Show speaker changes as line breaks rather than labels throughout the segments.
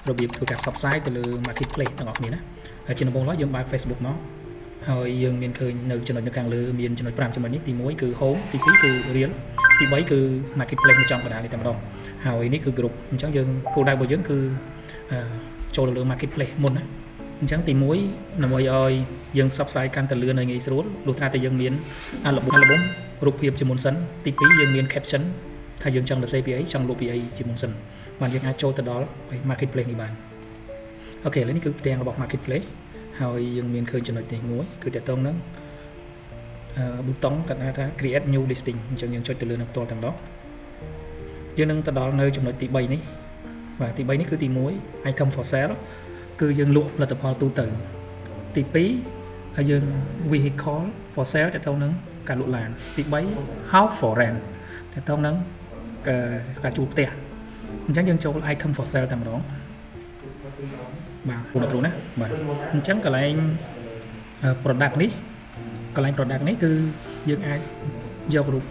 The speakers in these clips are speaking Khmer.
របៀបធ្វើការផ្សព្វផ្សាយទៅលើ marketplace ទាំងអស់គ្នាណាហើយជាដំបូងឡើយយើងបើក Facebook មកហើយយើងមានឃើញនៅចំណុចនៅខាងលើមានចំណុច5ចំណុចនេះទី1គឺ home ទី2គឺ reel ទី3គឺ marketplace នៅចំកណ្ដាលនេះតែម្ដងហើយនេះគឺ group អញ្ចឹងយើងគោលដៅរបស់យើងគឺចូលទៅលើ marketplace មុនណាអញ្ចឹងទី1ដើម្បីឲ្យយើងផ្សព្វផ្សាយកាន់តែលឿនហើយងាយស្រួលលុះត្រាតែយើងមាន album album រូបភាពជាមុនសិនទី2យើងមាន caption ថាយើងចង់សរសេរពីអីចង់លក់ពីអីជាមុនសិនបានយើងអាចចូលទៅដល់ marketplace នេះបាន OK ឥឡូវនេះគឺផ្ទាំងរបស់ marketplace ហើយយើងមានឃើញចំណុចនេះមួយគឺតកតងនឹងប៊ូតុងគាត់ហៅថា create new listing អញ្ចឹងយើងចុចទៅលើនឹងផ្ទាល់តែម្ដងយើងនឹងទៅដល់នៅចំណុចទី3នេះបាទទី3នេះគឺទី1 item for sale គឺយើងលក់ផលិតផលទូទៅទី2ហើយយើង vehicle for sale តទៅនឹងការលក់ឡានទី3 house for rent តទៅនឹងការជួលផ្ទះអញ្ចឹងយើងចូល item for sale តែម្ដងបាទគ្រូអ្នកគ្រូណាបាទអញ្ចឹងកន្លែង product នេះកន្លែង product នេះគឺយើងអាចយករូប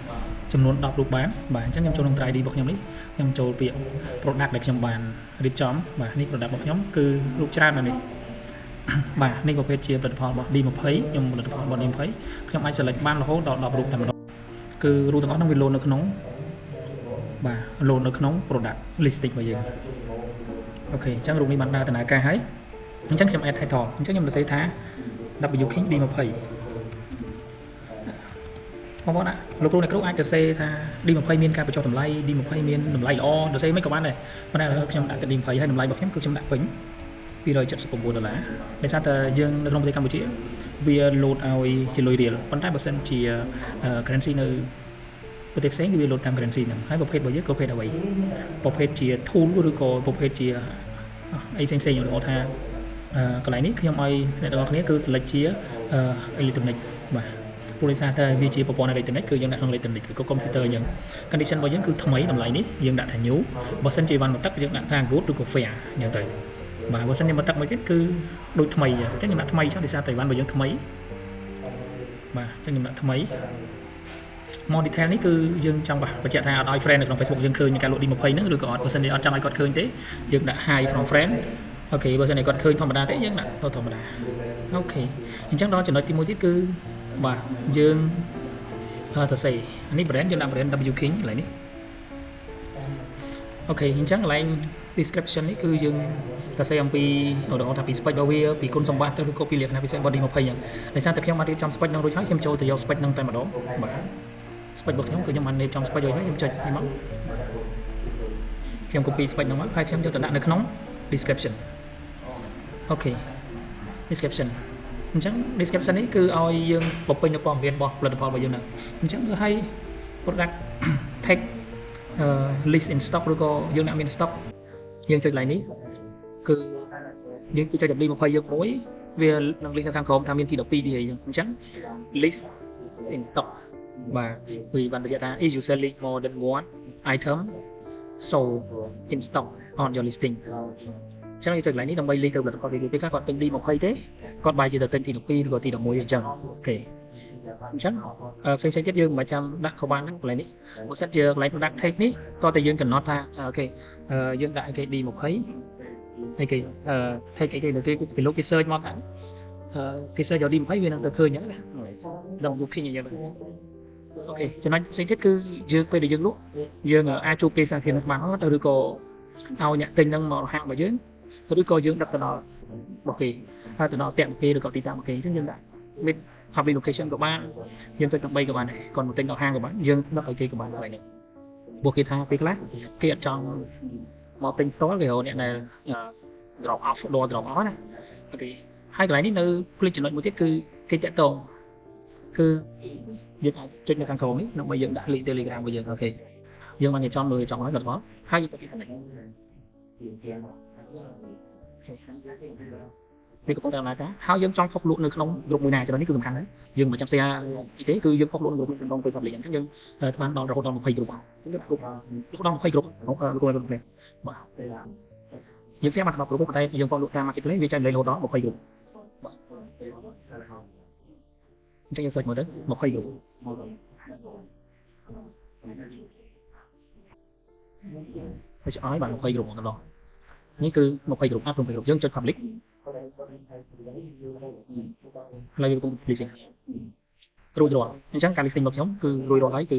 ចំនួន10រូបបានបាទអញ្ចឹងខ្ញុំចូលក្នុង ID របស់ខ្ញុំនេះខ្ញុំចូលពាក្យ product ដែលខ្ញុំបានរៀបចំបាទនេះ product របស់ខ្ញុំគឺរូបច្រើនណាស់នេះបាទនេះប្រភេទជាផលិតផលរបស់ D20 ខ្ញុំផលិតផលរបស់ D20 ខ្ញុំអាច select បានរហូតដល់10រូបតែម្ដងគឺរូបទាំងអស់ហ្នឹងវា load នៅក្នុងបាទ load នៅក្នុង product listing របស់យើង OK អញ្ចឹងរូបនេះបានដើរដំណើរការហើយអញ្ចឹងខ្ញុំ add title អញ្ចឹងខ្ញុំសរសេរថា W King D20 បងប្អូនលោកគ្រូអ្នកគ្រូអាចទៅសេថា D20 មានការបញ្ចុះតម្លៃ D20 មានតម្លៃល្អទៅសេមិនក៏បានដែរប៉ុន្តែខ្ញុំដាក់តែ D20 ហើយតម្លៃរបស់ខ្ញុំគឺខ្ញុំដាក់ពេញ279ដុល្លារដោយសារតែយើងនៅក្នុងប្រទេសកម្ពុជាវា load ឲ្យជាលុយរៀលប៉ុន្តែបើសិនជា currency នៅ ប្រទេសផ្សេងគឺវាលោតតាម currency ហ្នឹងហើយប្រភេទរបស់យើងក៏ប្រភេទអ្វីប្រភេទជា tool ឬក៏ប្រភេទជាអីផ្សេងផ្សេងឧទាហរណ៍ថាកន្លែងនេះខ្ញុំឲ្យអ្នកទាំងអស់គ្នាគឺ select ជា electronic បាទព្រោះដោយសារតែវាជាប្រព័ន្ធ electronic គឺយើងដាក់ក្នុង electronic ឬក៏ computer អញ្ចឹង condition របស់យើងគឺថ្មីតម្លៃនេះយើងដាក់ថា new បើសិនជាវ៉ាន់មកទឹកយើងដាក់ថា good ឬក៏ fair អញ្ចឹងទៅបាទបើសិនជាមកទឹកមួយទៀតគឺដូចថ្មីអញ្ចឹងខ្ញុំដាក់ថ្មីចុះដោយសារតែវ៉ាន់របស់យើងថ្មីបាទអញ្ចឹងខ្ញុំដាក់ថ្មី more detail នេះគឺយើងចង់បញ្ជាក់ថាអត់ឲ្យ friend នៅក្នុង Facebook យើងឃើញនៃការលក់ D20 ហ្នឹងឬក៏អត់បើសិនជាអត់ចង់ឲ្យគាត់ឃើញទេយើងដាក់ hide from friend OK បើសិនជាគាត់ឃើញធម្មតាទេយើងដាក់ទៅធម្មតា OK អញ្ចឹងដល់ចំណុចទី1ទៀតគឺបាទយើងទៅសេនេះ brand យើងដាក់ brand W King កន្លែងនេះ OK អញ្ចឹងកន្លែង description នេះគឺយើងតសេអំពីឧទាហរណ៍ថាពី spec របស់វាពីគុណសម្បត្តិឬក៏ពីលក្ខណៈពិសេសរបស់ D20 អញ្ចឹងដោយសារតែខ្ញុំបានរៀបចំ spec ហ្នឹងរួចហើយខ្ញុំចូលទៅយក spec ហ្នឹងតែម្ដងបាទ spec របស់ខ្ញុំគឺខ្ញុំបានរៀបចំ spec រួចហើយខ្ញុំចុចនេះមកខ្ញុំ copy spec ហ្នឹងមកហើយខ្ញុំយកទៅដាក់នៅក្នុង description OK description អញ្ចឹង description នេះគឺឲ្យយើងបំពេញនៅព័ត៌មានរបស់ផលិតផលរបស់យើងហ្នឹងអញ្ចឹងគឺឲ្យ product tag list in stock ឬក៏យើងដាក់មាន stock យើងចុចកន្លែងនេះគឺយើងចុច W20 យើងមួយវានឹង list នៅខាងក្រោមថាមានទី12ទីអីចឹងអញ្ចឹង list in stock បាទវាបានបញ្ជាក់ថា if you selling more than one item so in stock on your listing អញ្ចឹងយើងចុចកន្លែងនេះដើម្បី list ទៅផលិតផលគេពេលខ្លះគាត់ទិញ D20 ទេគាត់បែរជាទៅទិញទី12ឬក៏ទី11អញ្ចឹង OK អញ្ចឹងផ្សេងៗទៀតយើងមិនចាំដាក់ក៏បានហ្នឹងកន្លែងនេះបើសិនជាកន្លែង product tag នេះតោះតែយើងកំណត់ថា OK យើងដាក់គេ D20 អីគេ tag អីគេនៅគេពីលោកគេ search មកថាគេ search យក D20 វានឹងទៅឃើញអញ្ចឹងណាដល់យកឃើញអញ្ចឹង OK ចំណុចផ្សេងទៀតគឺយើងពេលដែលយើងលក់យើងអាចជួបគេសាធារណៈបានអត់ឬក៏ឲ្យអ្នកទិញហ្នឹងមកហាងរបស់យើងឬក៏យើងដឹកទៅដល់របស់គេហើយទៅដល់ផ្ទះរបស់គេឬក៏ទីតាំងរបស់គេអញ្ចឹងយើងដាក់មាន public location ក៏បានយើងទៅដើម្បីក៏បានដែរគាត់មកទិញដល់ហាងក៏បានយើងដឹកឲ្យគេក៏បានដែរនេះព្រោះគេថាពេលខ្លះគេអត់ចង់មកទិញផ្ទាល់គេរកអ្នកដែល drop off ដល់ drop off ណា OK ហើយកន្លែងនេះនៅភ្លេចចំណុចមួយទៀតគឺគេតាក់ទងគឺយើងអាចចុចនៅខាងក្រោមនេះដើម្បីយើងដាក់ link Telegram របស់យើង OK យើងបានរៀបចំលើចង់ហើយដល់មកហើយយើងទៅទីនេះវាកំពុងតែដំណើរការហើយយើងចង់ផុសលក់នៅក្នុងក្រុមមួយណាចំណុចនេះគឺសំខាន់ហើយយើងមិនចាំ share អីទេគឺយើងផុសលក់នៅក្រុមក្នុងពេល public អញ្ចឹងយើងបានដល់រហូតដល់20ក្រុមអញ្ចឹងគ្រប់រហូតដល់20ក្រុមលោកលោកលោកបាទយើង share បាន10ក្រុមប៉ុន្តែយើងផុសលក់តាម marketplace វាចែករំលែករហូតដល់20ក្រុមបាទអញ្ចឹងយើង search មើលទៅ20ក្រុមហើយឲ្យបាន20ក្រុមម្ដង នេះគឺ20 group up 20 group យើងចុច public ហើយវាកំពុង listing រួចរាល់អញ្ចឹងការ listing របស់ខ្ញុំគឺរួចរាល់ហើយគឺ